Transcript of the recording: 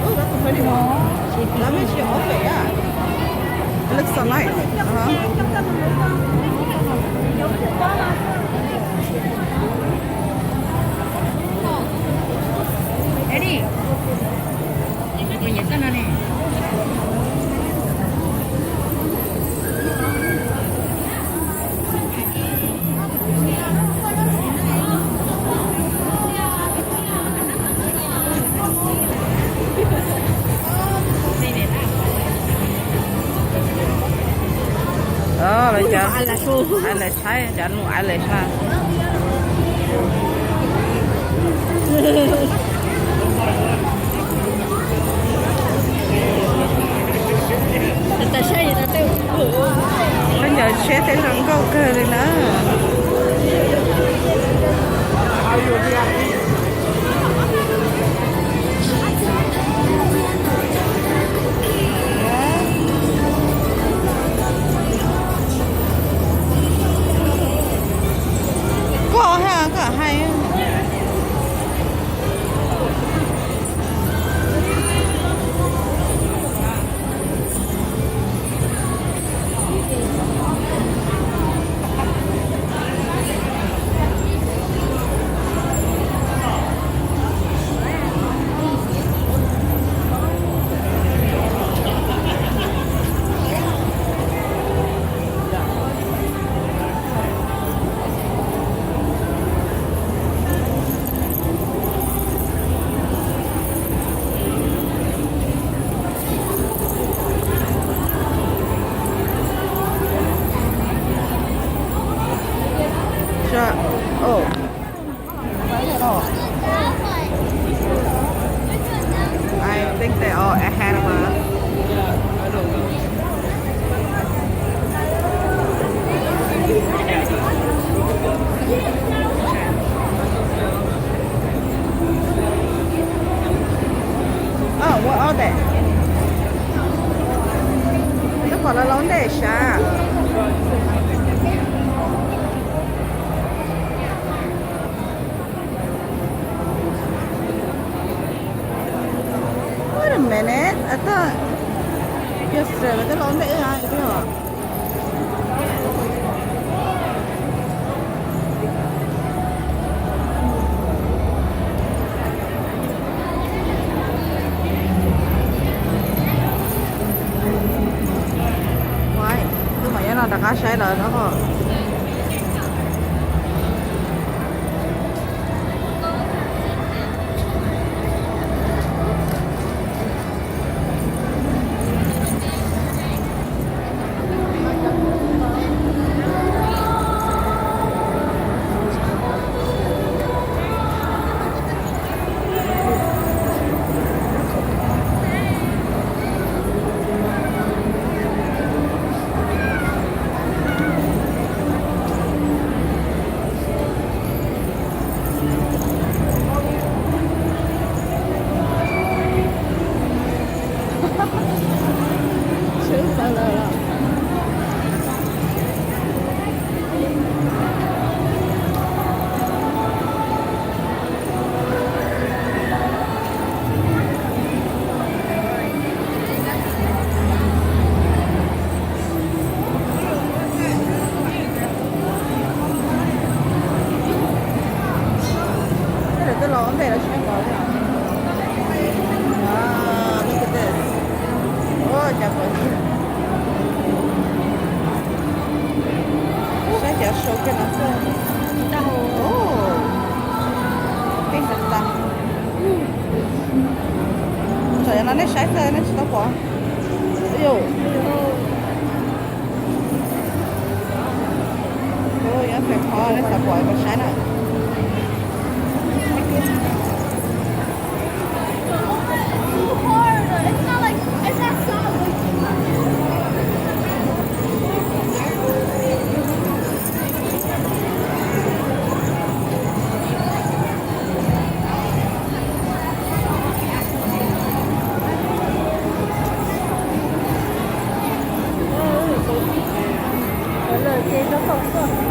Oh, that's a pretty one. That makes you open, yeah. It looks so nice. Uh-huh. Ready? Lawv cov eyelash, cov nus eyelash na. Koj ncaws tsheb tej zoo nkauj kawg li na. Koj hais, koj hais. Sure. Oh. I think they're all ahead of us. Oh, what are they? Tab tom los ua ntej sav. Wait a minute, I thought yesterday lawv twb los ua ntej wb os. Wb mam nyob no rov qab saib lawv no os. Nej tsis tau pom. Ub, yuav pem qhov nej xav pom kom saib na. Lawm ces rau tom tuaj.